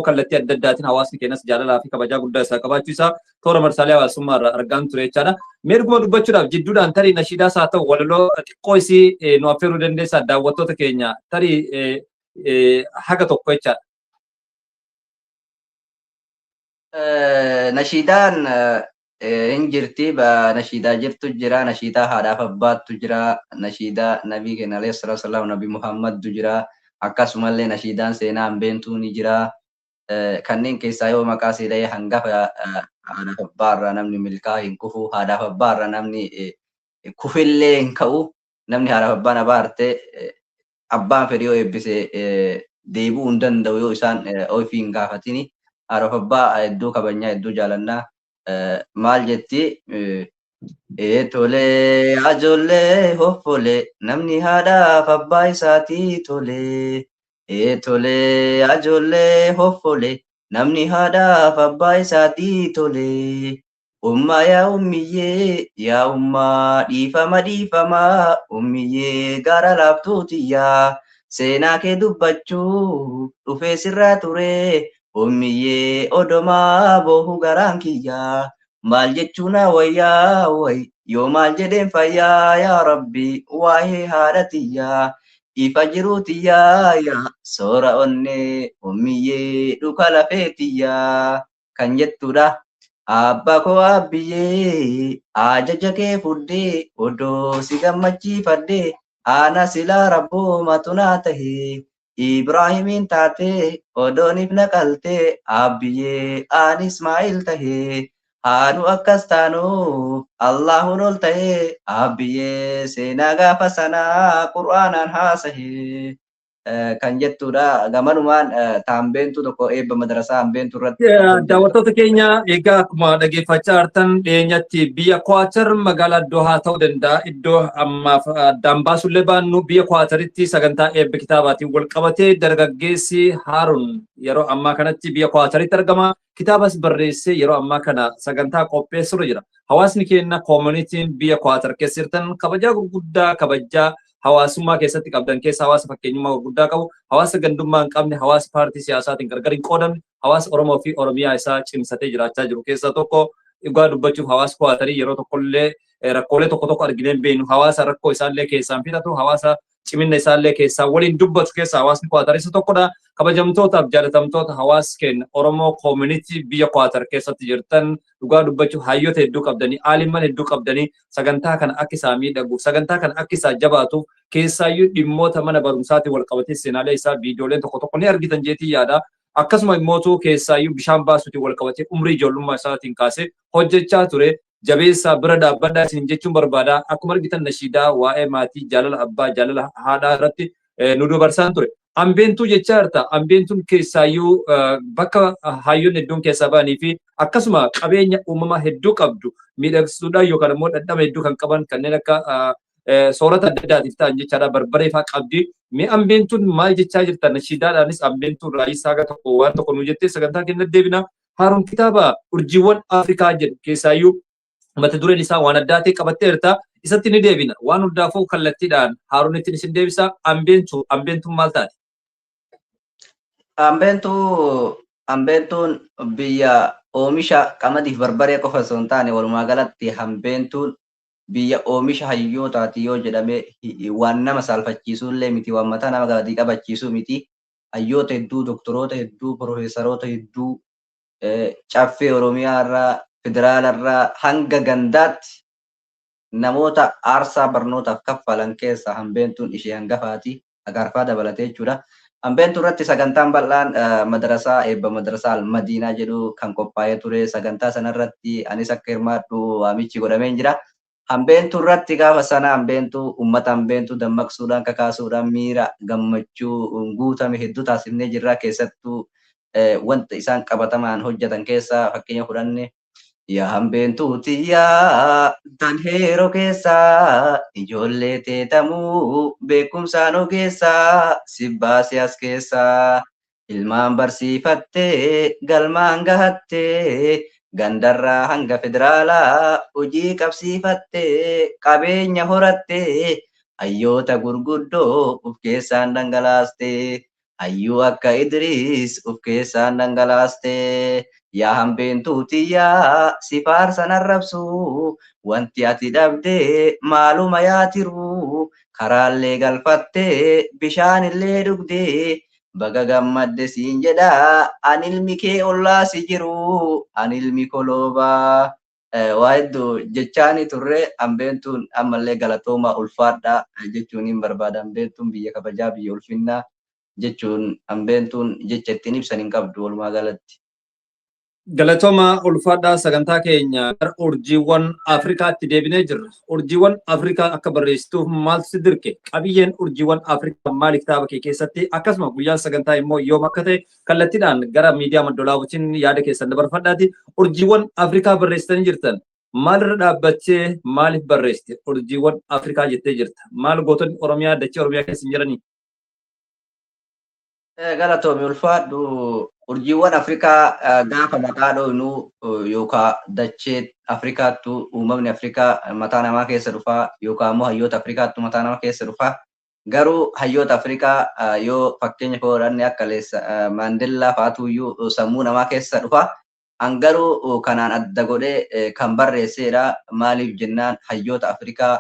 Kallattii adda addaatiin hawaasni keenyas jaalalaa fi kabajaa guddaa isaa qabaachuu isaa toora marsaalee hawaasummaa irraa argaan ture jechaadha. Mee dhuguma dubbachuudhaaf jidduudhaan tarii nashiidaas haa ta'u walaloo xiqqoo isii nu affeeruu dandeessaa daawwattoota keenya tarii haga tokko jechaadha. Nashiidaan hin jirti, nashiidaa jirtu jira, nashiidaa haadhaaf abbaattu jira, nashiidaa nabii keenya alayhi salaatu wassalaam nabi Muhammadtu jira, akkasumallee nashiidaan seenaa hambeentuu ni jira. Kanneen keessaa yoo maqaa sii dha'e hangafa haadhaaf abbaarraa namni milkaa hin kufu, haadhaaf abbaarraa namni kufillee hin ka'u, namni haadhaaf abbaan abaarte abbaan fedhe yoo eebbise deebi'uu hin danda'u yoo isaan ofii hin gaafatini. Haadhaaf abbaa hedduu kabajnaa, hedduu jaalannaa. Maal jetti? Ee tolee ajoollee hoffolee namni haadhaaf abbaa isaatii tolee. Ee tolee ajoollee hoffolee namni haadhaaf abbaa isaatii tolee. Ummaa yaa ummiyyee yaa ummaa dhiifama dhiifama ummiyyee gaara laaftuu tiyyaa seenaa kee dubbachuu dhufee sirraa ture ummiyyee odomaa boohu garaan kiyyaa maal jechuu naa wayyaa way yoo maal jedheen fayyaa yaa rabbi waa'ee haadha tiyyaa ifa jiruu tiyyaa yaa soora onnee ummiyyee dhuka lafee tiyyaa kan jettuudha. Abbaa koo abbiyyee ajaja kee fudhee odoo si gammachiifadhee ana silaa rabboo matunaa tahee Ibraahimiin taatee odooniif naqaltee abbiyyee ani Ismaa'il tahee haanu akkas taanuuf Allahun ol tahee abbiyyee seenaa gaafa sanaa Qur'aanaan haasahee kan jettuudha. Gamanumaan taambeentuu tokko eebba madrasaa hambeentuu irratti. Daawwattoota keenya, egaa akkuma dhaggeeffachaa jirtan dhiyeenyatti biyya Kwaatar magaalaa Dohaa ta'uu danda'a. Iddoo ammaaf addaan baasullee baannu biyya Kwaataritti sagantaa eebba kitaabaatiin wal qabatee dargaggeessi Haaruun yeroo ammaa kanatti biyya Kwaataritti argama. Kitaabas barreessee yeroo ammaa kana sagantaa qopheessurra jira. Hawaasni keenya koomunitiin biyya Kwaatar keessa jirtan kabajaa gurguddaa kabajaa hawaasummaa keessatti qabdan keessa hawaasa fakkeenyummaa gurguddaa qabu, hawaasa gandummaa hin qabne, hawaasa paartii siyaasaatiin gargar hin qoodamne, hawaasa Oromoo fi Oromiyaa isaa cimsatee jiraachaa jiru keessaa tokko. Dhugaa dubbachuuf hawaasa Kwaatarii yeroo tokkollee rakkoolee tokko tokko arginee hin beeknu. Hawaasa rakkoo isaallee keessaan fixatu, hawaasa ciminna isaallee keessaa waliin dubbatu keessa hawaasni Kwaatar isa tokkodha. Kabajamtootaaf jaalatamtoota hawaasa keenya Oromoo koomunitii biyya Kwaatar keessatti jirtan, dhugaa dubbachuuf hayyoota hedduu qabdanii, aalimman hedduu qabdanii, sagantaa kana akka isaa miidhaguuf, sagantaa kana akka isaa jabaatuuf, keessaayyuu dhimmoota mana barumsaatiin wal qabatee seenaalee isaa viidiyooleen tokko tokko ni argitan jeetii yaada. Akkasuma immootu keessaayyuu bishaan baasuutiin wal qabatee umrii ijoollummaa isaatiin kaasee hojjechaa ture. Jabeessaa bira dhaabbadhaa isin jechuun barbaada. Akkuma argitan nashiidaa waa'ee maatii, jaalala abbaa, jaalala haadhaa irratti nu dabarsaan ture. Ambeentuu jechaa jirta. Ambeentuun keessaayyuu bakka hayyoonni hedduun keessaa ba'anii fi akkasuma qabeenya uumamaa hedduu qabdu miidhagsuudhaan yookaan immoo dhandhama hedduu kan qaban kanneen akka soorata adda addaatiif ta'an jechaadha. Barbaree fa'aa qabdi. Mee ambeentuun maal jechaa jirta? Nashiidaadhaanis ambeentuun raayyisaa haga tokko waan tokko nu jettee sagantaa keenya deebina. Haaruun kitaaba Urjiiwwan Afrikaa jedhu keessaayyuu mata dureen isaa waan addaa ta'e qabatteerta. Isatti ni deebina. Waan hundaafuu kallattiidhaan Haaruunittiin isin deebisa. Ambeentuu, ambeentuun maal taate? Ambeentuun biyya oomisha qamadiif barbaree qofa osoo hin taane walumaa galatti hambeentuun biyya oomisha hayyootaati yoo jedhame waan nama saalfachiisuu illee miti, waan mataa nama gadi qabachiisuu miti. Hayyoota hedduu, doktoroota hedduu, profeesaroota hedduu caffee Oromiyaa irraa, federaala irraa hanga gandaatti namoota aarsaa barnootaaf kaffalan keessaa hambeentuun ishee hangafaati. Agaarfaa dabalatee jechuudha. Hambeentuu irratti sagantaan bal'aan madrasaa eebba madrasaa Almadiinaa jedhu kan qophaa'ee ture. Sagantaa sanarratti anis akka hirmaadhu waamichi godhamee jira. Hambeentuu irratti gaafa sana hambeentuu uummata hambeentuu dammaqsuudhaan, kakaasuudhaan miira gammachuu guutame hedduu taasifnee jirra. Keessattuu wanta isaan qabatamaan hojjetan keessaa fakkeenya fudhanne, yaa hambeentuu tiyyaa tan heeroo keessaa ijoollee teetamuu beekumsaan ogeessaa si baase as keessaa ilmaan barsiifattee galmaan gahattee gandarraa hanga federaalaa hojii qabsiifattee qabeenya horattee hayyoota gurguddoo of keessaan dhangalaastee. Hayyuu akka Idriis of keessaan dhangalaaste. Yaa hambeentuu tiyyaa si faarsan arrabsu, wanti ati dhabde maaluma yaatiru, karaallee galfatte bishaanillee dhugde, baga gammadde siin jedha an ilmi kee ollaa si jiru, an ilmi koloobaa. Waa hedduu jechaani turre. Hambeentuun ammallee galatooma, ulfaadhaa jechuun hin barbaada. Hambeentuun biyya kabajaa, biyya ulfinnaa jechuun hambeentuun jecha ittiin ibsan hin qabdu walumaa galatti. Galatooma, ulfaadhaa. Sagantaa keenya gara Urjiiwwan Afrikaatti deebinee jirra. Urjiiwwan Afrikaa akka barreessituuf maaltu si dirqe? Qabiyyeen Urjiiwwan Afrikaa maali kitaaba kee keessatti? Akkasuma guyyaan sagantaa immoo yoom akka ta'e kallattiidhaan gara miidiyaa Madda Walaabuutiin yaada keessan dabarfadhaati. Urjiiwwan Afrikaa barreessitanii jirtan. Maalirra dhaabbachee maaliif barreessite? Urjiiwwan Afrikaa jettee jirta. Maal, gootonni Oromiyaa dachee Oromiyaa keessa hin jiranii? Galatoomi, ulfaadhu. Urjiiwwan Afrikaa gaafa maqaa dhoofnu yookaan dachee Afrikaattu uumamni Afrikaa mataa namaa keessa dhufaa yookaan immoo hayyoota Afrikaattu mataa namaa keessa dhufaa. Garuu hayyoota Afrikaa yoo fakkeenya fudhanne akka Maandellaa fa'aatu iyyuu sammuu namaa keessa dhufa. An garuu kanaan adda godhee kan barreessedha. Maaliif jennaan, hayyoota Afrikaa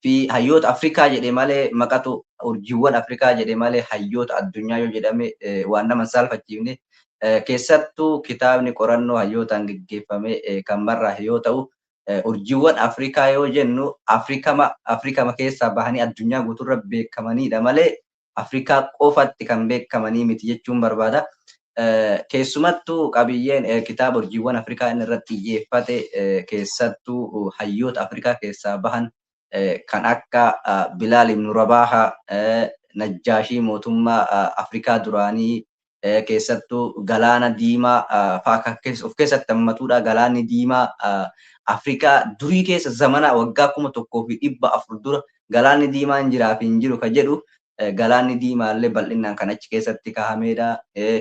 fi hayyoota Afrikaa jedhe malee, maqatu Urjiiwwan Afrikaa jedhe malee, hayyoota addunyaa yoo jedhame waan nama hin saalfachiifne. Keessattuu kitaabni qorannoo hayyootaan geggeeffame kan barraa'e yoo ta'u, Urjiiwwan Afrikaa yoo jennu Afrikama Afrikama keessaa bahanii addunyaa guutuurra beekamanidha malee Afrikaa qofatti kan beekamanii miti jechuun barbaada. Keessumattuu qabiyyeen kitaaba Urjiiwwan Afrikaa inni irratti xiyyeeffate keessattuu hayyoota Afrikaa keessaa bahan kan akka Bilaal ibn Rabaaha, Najjaashii mootummaa Afrikaa duraanii, keessattuu Galaana Diimaa fa'aa kan of keessatti hammatudha. Galaanni Diimaa Afrikaa durii keessa zamana waggaa 1400 dura Galaanni Diimaan jiraa fi hin jiru ka jedhu, Galaanni Diimaa illee bal'inaan kan achi keessatti kaa'amedha.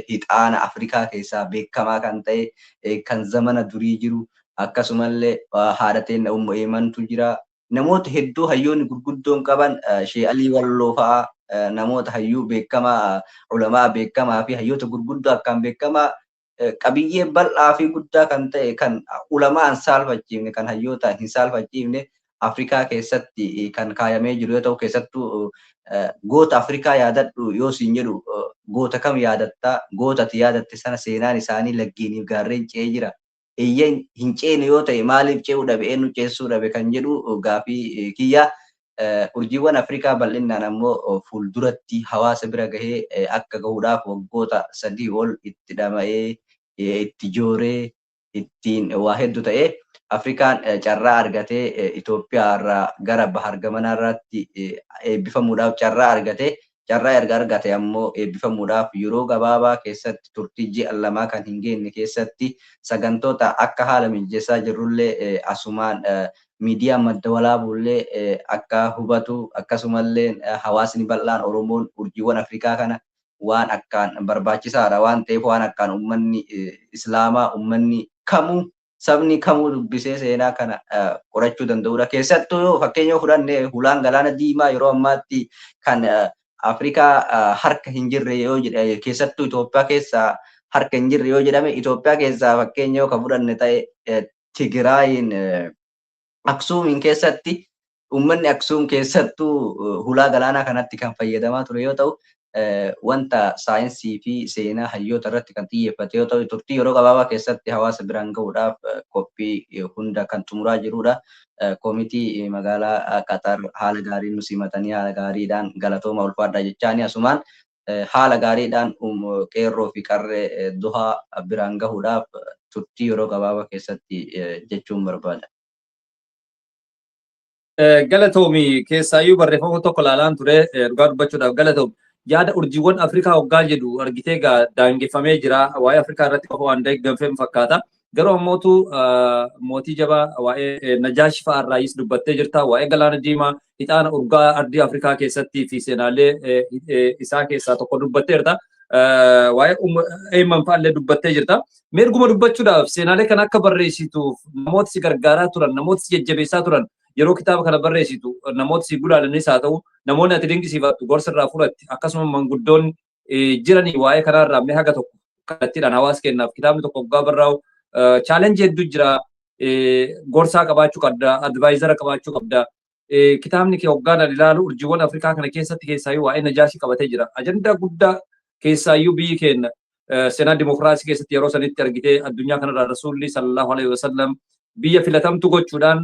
Hixaana Afrikaa keessaa beekamaa kan ta'e kan zamana durii jiru, akkasumallee haadha teenya Ummu Eemantu jira. Namoota hedduu hayyoonni gurguddoon qaban, Shee Alii Walloo fa'aa, namoota hayyuu beekamaa, ulamaa beekamaa fi hayyoota gurguddoo akkaan beekamaa, qabiyyee bal'aa fi guddaa kan ta'e, kan ulamaa hin saalfachiifne, kan hayyoota hin saalfachiifne Afrikaa keessatti kan kaayamee jiru yoo ta'u, keessattuu goota Afrikaa yaadadhu yoo siin jedhu goota kam yaadattaa? Goota ati yaadatte sana seenaan isaanii laggeeniif gaarreen ce'ee jira. Eeyyeen, hin ceene yoo ta'e maaliif ce'uu dhabe, eenyu ceessuu dhabe kan jedhu gaafii kiyya. Urjiiwwan Afrikaa bal'inaan ammoo fuulduratti hawaasa bira gahee akka gahuudhaaf waggoota 3 ol itti dhama'ee, itti jooree, ittiin waa hedduu ta'ee, Afrikaan carraa argatee Itoophiyaa irraa gara Bahar Gamanaa irratti eebbifamuudhaaf carraa argatee, carraa erga argate ammoo eebbifamuudhaaf yeroo gabaabaa keessatti, turtii ji'a 2 kan hin geenye keessatti sagantoota akka haala mijeessaa jirrullee asumaan miidiyaan Madda Walaabuullee akka hubatu, akkasumallee hawaasni bal'aan Oromoon Urjiiwwan Afrikaa kana waan akkaan barbaachisaadha waan ta'eef, waan akkaan uummanni Islaamaa, uummanni kamuu, sabni kamuu dubbisee seenaa kana qorachuu danda'udha. Keessattuu yoo fakkeenya fudhanne, hulaan Galaana Diimaa yeroo ammaatti kan Afrikaa harka hin jirre yoo jedhame, keessattuu Itoophiyaa keessaa harka hin jirre yoo jedhame, Itoophiyaa keessaa fakkeenya yoo kan fudhanne ta'e, Tigraayin Aksuumiin keessatti uummanni Aksuum keessattuu hulaa galaanaa kanatti kan fayyadamaa ture yoo ta'u, wanta saayinsii fi seenaa hayyoota irratti kan xiyyeeffate yoo ta'u, turtii yeroo gabaabaa keessatti hawaasa biraan gahuudhaaf qophii hunda kan xumuraa jirudha. Koomitii magaalaa Qatar haala gaariin nu simatanii haala gaariidhaan galatooma, ulfaadhaa jechaani, asumaan haala gaariidhaan qeerroo fi qarree Duhaa biraan gahuudhaaf turtii yeroo gabaabaa keessatti jechuun barbaada. Galatoomi. Keessaayyuu barreeffama tokko ilaalaan ture, dhugaa dubbachuudhaaf galatoomi. Yaada Urjiiwwan Afrikaa hoggaa jedhu argitee egaa daangeffamee jira. Waa'ee Afrikaa irratti qofa waan deeggamfeem fakkaata. Garuu ammootu mootii jabaa waa'ee Najaash fa'aa irraayis dubbattee jirta. Waa'ee Galaana Diimaa, ixaana urgaa ardii Afrikaa keessattii fi seenaalee isaa keessaa tokko dubbatteerta. Waa'ee Eeman fa'aallee dubbattee jirta. Meerguma dubbachuudhaaf, seenaalee kana akka barreessituuf namoota si gargaaraa turan, namoota si jajjabeessaa turan, yeroo kitaaba kana barreessitu namoota si gulaalanis haa ta'u, namoonni ati dinqisiifattu gorsa irraa fudhatte, akkasuma manguddoonni Jiranii waa'ee kanarraa mee haga tokko kallattiidhaan hawaasa kennaaf. Kitaabni tokko waggaa barraa'u challenge hedduu jira. Gorsaa qabaachuu qabda, advisor qabaachuu qabda. Kitaabni kee waggaadhaan ilaalu urjiiwwan Afrikaa kana keessatti keessaayyuu waa'ee Najaashii qabatee jira. Ajandaa guddaa keessaayyuu biyyi keenya seenaa dimokiraasii keessatti yeroo sanitti argitee addunyaa kanarraa Rasuulli sallallahu alaihi wasallam biyya filatamtu gochuudhaan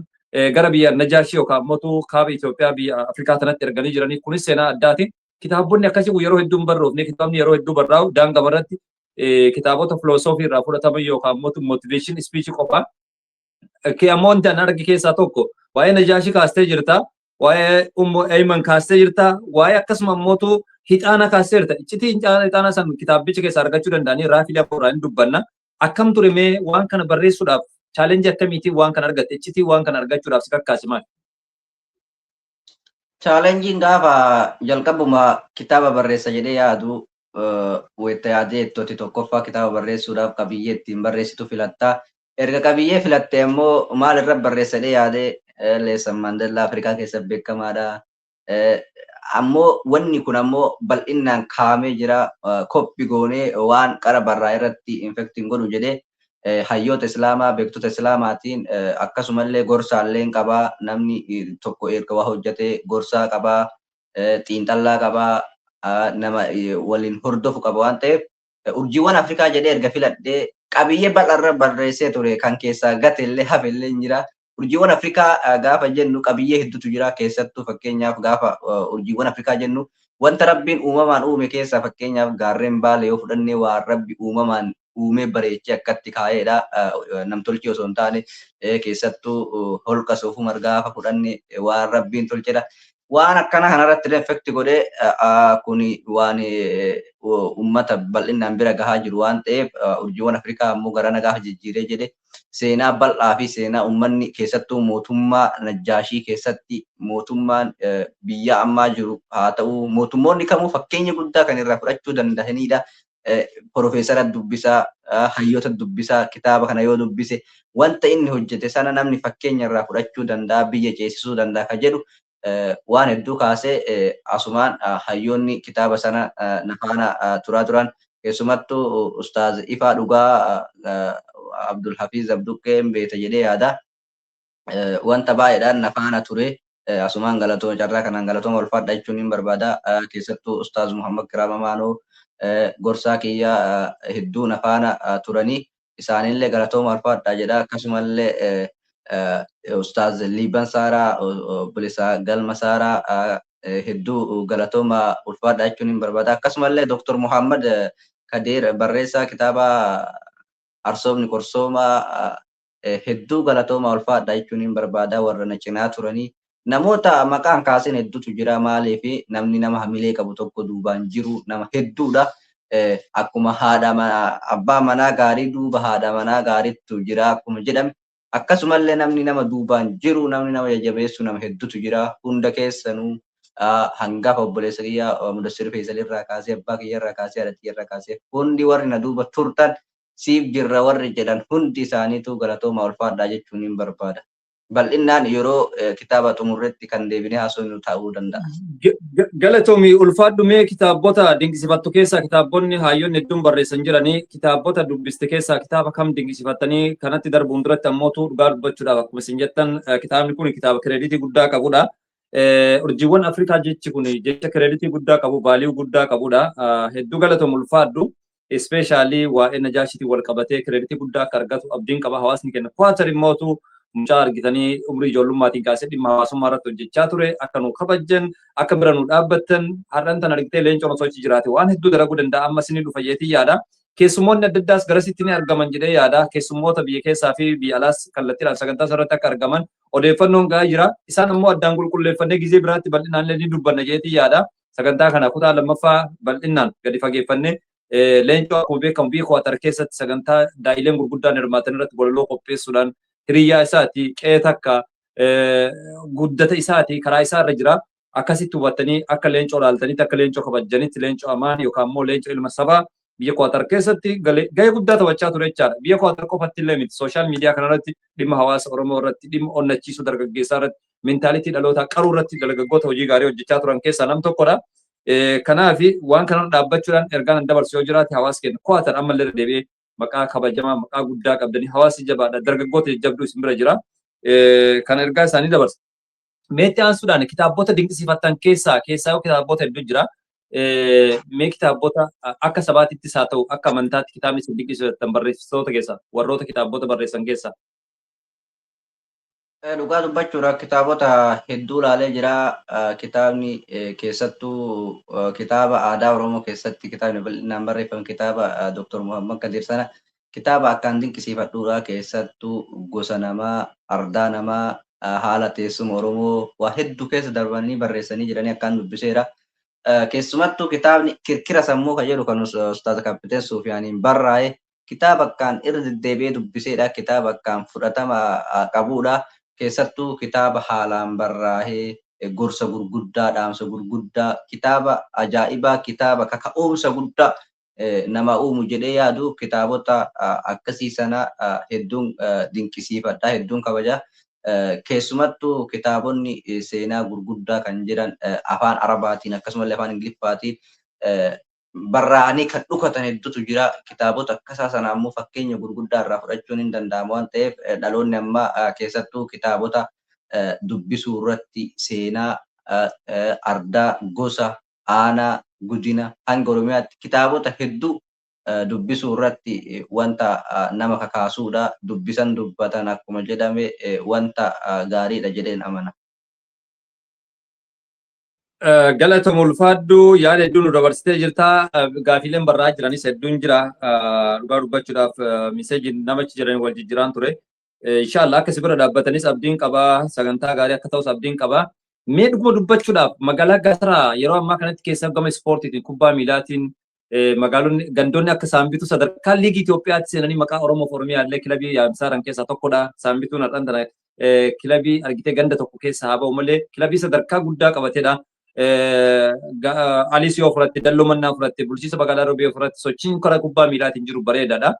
gara biyya Najaashii yookaan immoo kaaba Itoophiyaa, biyya Afrikaa kanatti erganii jiranii, kunis seenaa addaati. Kitaabonni akkasii kun yeroo hedduu hin barroofne. Kitaabni yeroo hedduu barraa'u daangaa irratti kitaabota filosoofii irraa fudhataman yookaan immoo motivation speech qofa. Kee ammoo wanti ani arge keessaa tokko waa'ee Najaashii kaastee jirta, waa'ee Ummu Ayman kaastee jirta, waa'ee akkasuma ammootu hixaana kaastee jirta. Iccitii hixaana san kitaabicha keessaa argachuu danda'anii raafii lafa hin dubbanna. Akkam ture mee waan kana barreessuudhaaf? Challenge akkamiitiin waan kana argatte? Iccitii waan kana argachuudhaaf si kakkaase maali? Challengeiin gaafa jalqabuma kitaaba barreessa jedhee yaadu, wayita yaadee ittootti tokkoffaa kitaaba barreessuudhaaf qabiyyee ittiin barreessitu filattaa. Erga qabiyyee filatte immoo maal irra barreessa jedhee yaadee, Nelson Mandela Afrikaa keessatti beekamaadha. Ammoo wanni kun ammoo bal'inaan kaa'amee jira. Copy goonee waan qara barraa irratti infectiin godhu jedhee hayyoota Islaamaa, beektota Islaamaatiin, akkasumallee gorsaallee qabaa. Namni tokko erga waa hojjetee gorsaa qabaa, xiinxallaa qabaa, nama waliin hordofu qaba waan ta'eef, urjiiwwan Afrikaa jedhee erga filadhee qabiyyee bal'aarra barreessee ture kan keessaa gate illee hafe illee hin jira. Urjiiwwan Afrikaa gaafa jennu qabiyyee hedduutu jira. Keessattuu fakkeenyaaf gaafa urjiiwwan Afrikaa jennu, wanta Rabbiin uumamaan uume keessaa, fakkeenyaaf gaarreen Baalee yoo fudhannee, waan Rabbi uumamaan uumee bareechee akkatti kaa'eedha. Namtolchee osoo hin taane, keessattuu holqa Soofumar gaafa fudhanne waan Rabbiin tolchedha. Waan akkana kanarratti illee effect godhee, kuni waan uummata bal'inaan bira gahaa jiru waan ta'eef, urjiiwwan Afrikaa ammoo garana gaafa jijjiiree jedhe, seenaa bal'aa fi seenaa uummanni keessattuu mootummaa Najjaashii keessatti, mootummaan biyya ammaa jiru haa ta'u, mootummoonni kamuu fakkeenya guddaa kan irraa fudhachuu danda'anidha. Profeesara dubbisaa, hayyoota dubbisaa, kitaaba kana yoo dubbise wanta inni hojjete sana namni fakkeenya irraa fudhachuu danda'a, biyya ceesisuu danda'a ka jedhu waan hedduu kaasee, asumaan hayyoonni kitaaba sana nafaana turaa turan, keessumattuu Ustaaz Ifaa Dhugaa, Abdul Hafiz Abduqqeen beeta jedhee yaada. Wanta baay'eedhaan nafaana ture. Asumaan galatooma, carraa kanaan galatooma ulfaadha jechuun hin barbaada. Keessattuu Ustaaz Muhammad Kiraama Maanoo gorsaa kiyyaa hedduu nafaana turanii, isaanillee galatooma ulfaadha jedha. Akkasumallee Ustaaz Liiban Saaraa, obboleessa Galma Saaraa, hedduu galatooma ulfaadha jechuun hin barbaada. Akkasumallee Dr. Muhammad Kadir, barreessaa kitaaba Arsoomni Qorsoomaa, hedduu galatooma ulfaadha jechuun hin barbaada, warra na cinaa turanii. Namoota maqaan kaasin hedduutu jira. Maaliif, namni nama hamilee qabu tokko duubaan jiru nama hedduudha. Akkuma haadha abbaa manaa gaarii duuba haadha manaa gaariitu jira akkuma jedhame, akkasumallee namni nama duubaan jiru, namni nama jajjabeessu nama hedduutu jira. Hunda keessanuu, hangafa obboleessa kiyyaa Mudassir Feesal irraa kaasee, abbaa kiyya irraa kaasee, haadha kiyya irraa kaasee, hundi warri na duuba turtan, siif jirra warri jedhan, hundi isaaniitu galatooma ulfaadhaa jechuun hin barbaada. Bal'inaan yeroo kitaaba xumurretti kan deebinee haasofnu ta'uu danda'a. Galatoomii, ulfaadhu. Mee kitaabota dinqisiifattu keessaa, kitaabonni hayyoonni hedduun barreessan jiranii, kitaabota dubbiste keessaa kitaaba kam dinqisiifattanii? Kanatti darbuun duratti ammootu dhugaa dubbachuudhaaf, akkuma isin jettan, kitaabni kun kitaaba credit guddaa qabudha. Urjiiwwan Afrikaa jechi kun jecha credit guddaa qabu, value guddaa qabudha. Hedduu galatoom, ulfaadhu. Especially waa'ee Najaashiitiin wal qabatee credit guddaa akka argatu abdiin qaba hawaasni kenna. Kwaatar immootu mucaa argitanii umrii ijoollummatiin kaasee dhimma hawaasummaa irratti hojjechaa ture, akka nu kabajjan, akka bira nu dhaabbattan, har'an tan argitee leencoon osoo achi jiraate waan hedduu dalaguu danda'a. Ammas ni dhufa jeetii yaada. Keessummoonni adda addaas garasitti ni argaman jedhee yaada. Keessummoota biyya keessaa fi biyya alaas kallattiidhaan sagantaa irratti akka argaman odeeffannoon gahaa jira. Isaan ammoo addaan qulqulleeffannee gizee biraatti bal'inaan illee ni dubbanna jeetii yaada. Sagantaa kana kutaa lammaffaa bal'inaan gadi fageeffannee, leencoo akkuma beekamu biyya Kwaatar keessatti sagantaa daa'ileen gurguddaan hirmaatan irratti walaloo qopheessuudhaan hiriyyaa isaati, qe'ee takka guddata isaati, karaa isaa irra jira. Akkasitti hubattanii akka leencoo laaltanitti, akka leencoo kabajjanitti, leencoo amaan yookaan immoo leencoo ilma sabaa biyya Kwaatar keessatti gahee guddaa taphachaa ture jechaadha. Biyya Kwaatar qofatti illee miti, social media kanarratti dhimma hawaasa Oromoo irratti, dhimma onnachiisuu dargaggeessaa irratti, mentality dhalootaa qaruu irratti dargaggoota hojii gaarii hojjechaa turan keessaa nam tokkodha. Kanaaf waan kana dhaabbachuudhaan ergaan dabarsu yoo jiraate, hawaasa keenya Kuwaatar ammallee deebi'ee maqaa kabajamaa, maqaa guddaa qabdanii, hawaasni jabaadha, dargaggoota jajjabduu isin bira jira. Kan ergaa isaanii dabarsa. Meetti aansuudhaan kitaabota dinqisiifattan keessaa yoo kitaabota hedduu jira. Mee kitaabota akka sabaatittis haa ta'u, akka amantaatti kitaabni isin dinqisiifattan, barreessitoota keessaa, warroota kitaabota barreessan keessaa. Dhugaa dubbachuudhaaf kitaabota hedduu ilaalee jira. Kitaabni keessattuu kitaaba aadaa Oromoo keessatti kitaabni bal'inaan barreeffame kitaaba Dr. Muhammad Kadir sana kitaaba akkaan dinqisiifadhuudha. Keessattuu gosa namaa, ardaa namaa, haala teessuma Oromoo waa hedduu keessa darbanii barreessanii jiranii akkaan dubbiseera. Keessumattuu kitaabni Kirkira Sammuu kan jedhu kan Ustaaz Kapiteen Suufiyaaniin barraa'e kitaaba akkaan irra deddeebi'ee dubbiseedha. Kitaaba akkaan fudhatama qabudha. Keessattuu kitaaba haalaan barraa'ee gorsa gurguddaa, dhaamsa gurguddaa, kitaaba ajaa'ibaa, kitaaba kaka'umsa guddaa nama uumu jedhee yaadu kitaabota akkasii sana hedduun dinqisiifadha, hedduun kabaja. Keessumattuu kitaabonni seenaa gurguddaa kan jiran afaan Arabaatiin akkasumallee afaan Ingiliffaatiin barraa'anii kan dhukatan hedduutu jira. Kitaabota akkasaa sana ammoo fakkeenya gurguddaa irraa fudhachuun hin danda'amu waan ta'eef, dhaloonni ammaa keessattuu kitaabota dubbisuu irratti seenaa ardaa, gosa, aanaa, gudina hanga Oromiyaatti kitaabota hedduu dubbisuu irratti wanta nama kakaasuudha. Dubbisan dubbatan akkuma jedhame wanta gaariidha jedheen amana. Galatoom, ulfaadhu, yaada hedduu nu dabarsitee jirta. Gaafiileen barraa jiranis hedduun jira. Dhugaa dubbachuudhaaf miseejiin namachi jiran wal jijjiiraan ture. Inshaallah akka si bira dhaabbatanis abdiin qabaa. Sagantaa gaarii akka ta'us abdiin qabaa. Mee dhuguma dubbachuudhaaf magaalaa Gasaraa yeroo ammaa kanatti keessa gama ispoortiitiin, kubbaa miilaatiin, magaalonni gandoonni akka Saambituu sadarkaa liigii Itoophiyaatti seenanii maqaa Oromoo fi Oromiyaa illee kilabii yaamsaaran keessaa tokkodha. Saambituun har'aan tana kilabii argitee ganda tokko keessa haa ba'u malee kilabii sadarkaa guddaa qabatedha. Alis yoo fudhatte, Dalloo Mannaa fudhatte, bulchiinsa magaalaa Roobee fudhatte, sochiin karaa kubbaa miilaatiin jiru bareedaadha.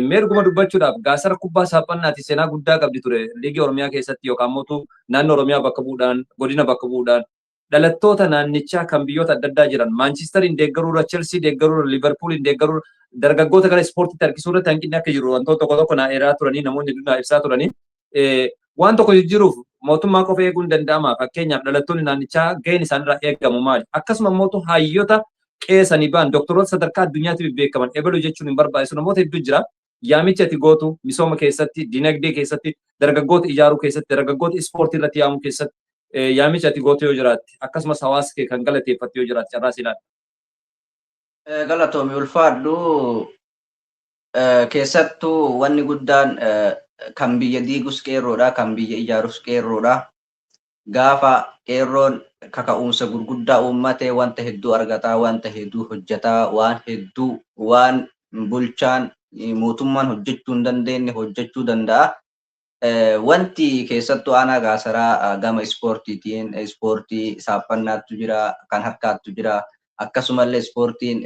Mee dhuguma dubbachuudhaaf Gaasara kubbaa saaphannaati seenaa guddaa qabdi ture liigii Oromiyaa keessatti yookaan immoo naannoo Oromiyaa bakka bu'uudhaan, godina bakka bu'uudhaan, dhalattoota naannichaa kan biyyoota adda addaa jiran Maanchiistariin deeggaruurra, Chelsii deeggaruurra, Liverpooliin deeggaruurra dargaggoota gara ispoortiitti harkisuu irratti hanqinni akka jiru wantoota tokko tokko naa eeraa turanii, namoonni hedduun naa ibsaa turanii. Waan tokko jijjiiruuf mootummaa qofa eeguun danda'ama? Fakkeenyaaf dhalattoonni naannichaa gaheen isaanirraa eegamu maali? Akkasuma immoo hayyoota qeesanii ba'an, doktoroota sadarkaa addunyaatti beekaman, ebaluu jechuun hin barbaachisu, namoota hedduu jira. Yaamichi ati gootu misooma keessatti, dinagdee keessatti, dargaggoota ijaaruu keessatti, dargaggoota ispoortii irratti yaamuu keessatti yaamichi ati gootu yoo jiraatte, akkasumas hawaasa kee kan galateeffattu yoo jiraatte, carraa si ilaala. Galatoomi, ulfaadhu. Keessattuu wanni guddaan kan biyya diigus qeerroodha, kan biyya ijaarus qeerroodha. Gaafa qeerroon kaka'umsa gurguddaa uummate wanta hedduu argataa, wanta hedduu hojjetaa, waan hedduu waan bulchaan mootummaan hojjechuu hin dandeenye hojjechuu danda'a. Wanti keessattuu aanaa Gaasaraa gama ispoortiitiin ispoortii saaphannaattu jira, kan harkaattu jira, akkasumallee ispoortiin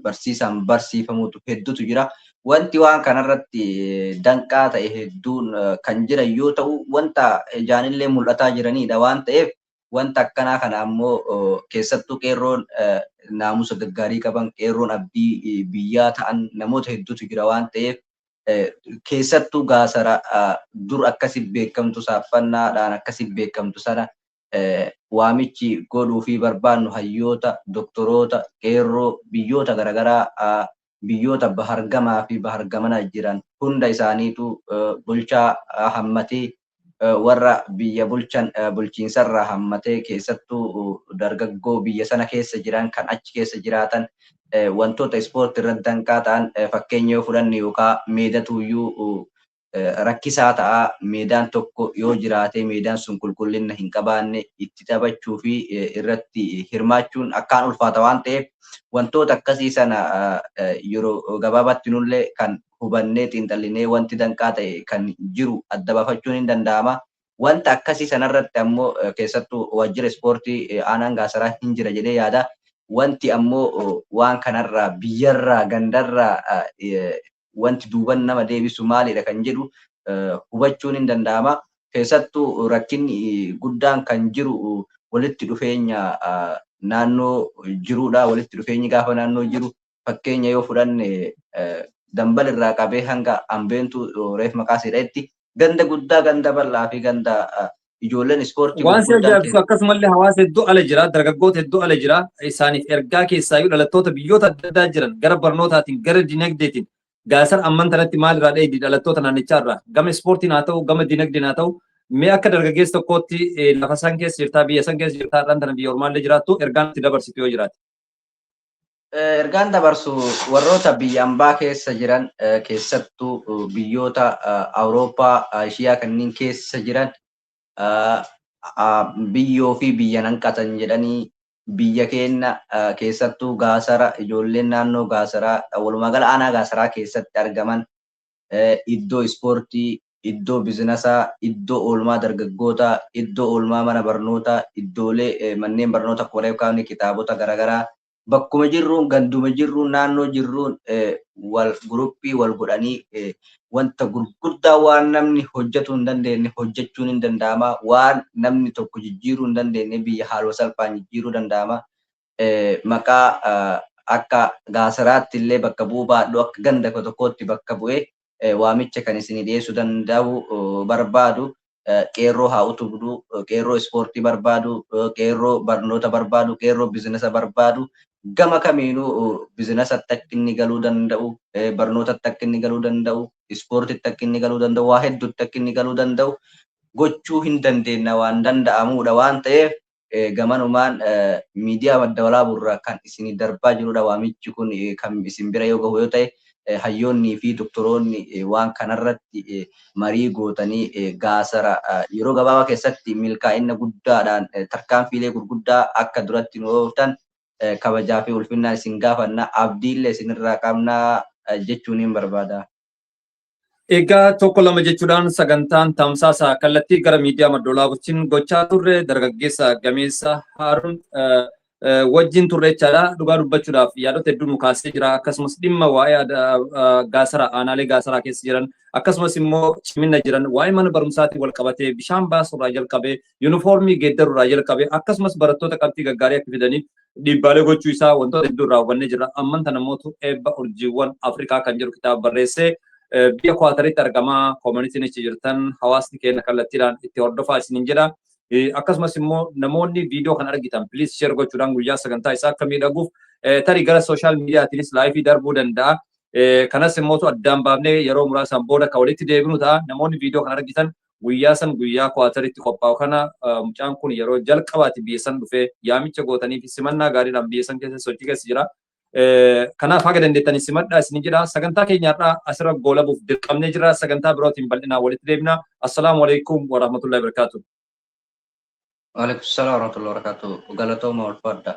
barsiisaan barsiifamutu hedduutu jira. Wanti waan kanarratti danqaa ta'e hedduun kan jiran yoo ta'u, wanta ijaanillee mul'ataa jiranidha waan ta'eef, wanta akkanaa kana ammoo keessattuu qeerroon naamusa gaggaarii qaban, qeerroon abdii biyyaa ta'an namoota hedduutu jira waan ta'eef, keessattuu Gaasara dur akkasi beekamtu, saaphannaadhaan akkasi beekamtu sana waamichi godhuu fi barbaannu hayyoota, doktoroota, qeerroo biyyoota garaagaraa, biyyoota bahargamaa fi bahargamana jiran hunda isaaniitu bulchaa hammatee, warra biyya bulchan bulchiinsarraa hammatee, keessattuu dargaggoo biyya sana keessa jiran kan achi keessa jiraatan, wantoota ispoortii irratti danqaa ta'an, fakkeenya yoo fudhanne yookaan meedatuyyuu rakkisaa ta'a. Meedaan tokko yoo jiraate meedaan sun qulqullina hin qabaanne, itti taphachuu fi irratti hirmaachuun akkaan ulfaata waan ta'eef, wantoota akkasii sana yeroo gabaabaatti nullee kan hubannee xiinxallinee wanti danqaa ta'e kan jiru adda baafachuun hin danda'ama. Wanta akkasii sanarratti ammoo keessattuu waajjira ispoortii aanaan Gaasaraa hin jira jedhee yaada. Wanti ammoo waan kanarraa biyyarraa gandarraa wanti duuban nama deebisu maalidha kan jedhu hubachuun hin danda'ama. Keessattuu rakkinni guddaan kan jiru walitti dhufeenya Naannoo jiruudha. Walitti dhufeenyi gaafa naannoo jiru, fakkeenya yoo fudhanne, Dambal irraa qabee hanga Hambeentu reef maqaa siidhaatti ganda guddaa, ganda bal'aa fi ganda ijoolleen ispoortii Waan si gurguddaan ajaa'ibsiisu akkasumallee hawaasa hedduu ala jira, dargaggoota hedduu ala jira. Isaaniif ergaa keessaayyuu dhalattoota biyyoota adda addaa jiran gara barnootaatiin, gara dinagdeetiin Gaasar amman tanatti maal irraa dheeydi dhalattoota naannichaa irraa, gama ispoortiin haa ta'u, gama dinagdeen haa ta'u, mee akka dargaggeessa tokkootti lafa san keessa jirtaa, biyya san keessa jirtaa, har'aan tana biyya ormaallee jiraattu, ergaan itti dabarsitu yoo jiraate. Ergaan dabarsu warroota biyya ambaa keessa jiran, keessattuu biyyoota Awurooppaa, Ishiyaa kanneen keessa jiran, biyyoo fi biyya nanqatan jedhanii biyya keenya, keessattuu Gaasara, ijoolleen naannoo Gaasaraa, walumaa gala aanaa Gaasaraa keessatti argaman, iddoo ispoortii, iddoo biizinasaa, iddoo oolmaa dargaggootaa, iddoo oolmaa mana barnootaa, iddoolee manneen barnoota koree kaafne, kitaabota garaagaraa bakkuma jirruun, ganduma jirruun, naannoo jirruun wal guruppii wal godhanii wanta gurguddaa waan namni hojjetuu hin dandeenye hojjechuun hin danda'ama. Waan namni tokko jijjiiruu hin dandeenye biyya haaluma salphaan jijjiiruu danda'ama. Maqaa akka Gaasaraatti illee bakka bu'uu baadhu, akka ganda tokkootti bakka bu'ee waamicha kan isinii dhiyeessuu danda'u barbaadu, qeerroo haa utubdu, qeerroo ispoortii barbaadu, qeerroo barnoota barbaadu, qeerroo biizinasa barbaadu, gama kamiinuu biizinasatti akka inni galuu danda'u, barnootatti akka inni galuu danda'u, ispoortitti akka inni galuu danda'u, waa hedduutti akka inni galuu danda'u gochuu hin dandeenya, waan danda'amudha waan ta'eef gamanumaan miidiyaa Madda Walaabuurraa kan isinii darbaa jirudha. Waamichi kun kan isin bira yoo gahu yoo ta'e, hayyoonnii fi doktoroonni waan kanarratti marii gootanii Gaasara yeroo gabaabaa keessatti milkaa'ina guddaadhaan tarkaanfiilee gurguddaa akka duratti nu ooftan kabajaa fi ulfinnaan isin gaafanna, abdiillee isinirraa qabna jechuun hin barbaada. Egaa tokko lama jechuudhaan sagantaan tamsaasa kallattii gara miidiyaa Madda Walaabuutiin gochaa turre dargaggeessa gameessa Haaruun wajjin turre jechaadha. Dhugaa dubbachuudhaaf yaadota hedduu nu kaasee jira. Akkasumas dhimma waa'ee Gaasaraa, aanaalee Gaasaraa keessa jiran, akkasumas immoo cimina jiran, waa'ee mana barumsaatiin wal qabatee, bishaan baasuurraa jalqabee, yuunifoormii geeddaruurraa jalqabee, akkasumas barattoota qabxii gaggaarii akka fidaniif dhiibbaalee gochuu isaa wantoota hedduu irraa hubannee jirra. Amman tana mootu Eebba Urjiiwwan Afrikaa kan jedhu kitaaba barreessee biyya Kwaataritti argamaa. Koomunitiin achi jirtan, hawaasni keenya, kallattiidhaan itti hordofaa isiniin jedha. Akkasumas immoo namoonni viidiyoo kan argitan please share gochuudhaan guyyaa sagantaa isaa akka miidhaguuf, tarii gara social miidiyaatiinis live darbuu danda'a. Kanas immoo addaan baafnee yeroo muraasaan booda kan walitti deebinu ta'a. Namoonni viidiyoo kan argitan guyyaa san, guyyaa Kwaataritti qophaa'u kana, mucaan kun yeroo jalqabaati biyya san dhufee yaamicha gootanii fi simannaa gaariidhaan biyya san keessa sochii keessa jira. Kanaaf haga dandeettanii simadhaa isin jedha. Sagantaa keenyarraa asirra goolabuuf dirqamnee jira. Sagantaa birootiin bal'inaan walitti deebina. Assalaamu alaikum wa rahmatullahi wa barakatuh. Waalaikum salaam wa rahmatullahi wa barakatuh. Galatooma, ulfaadha.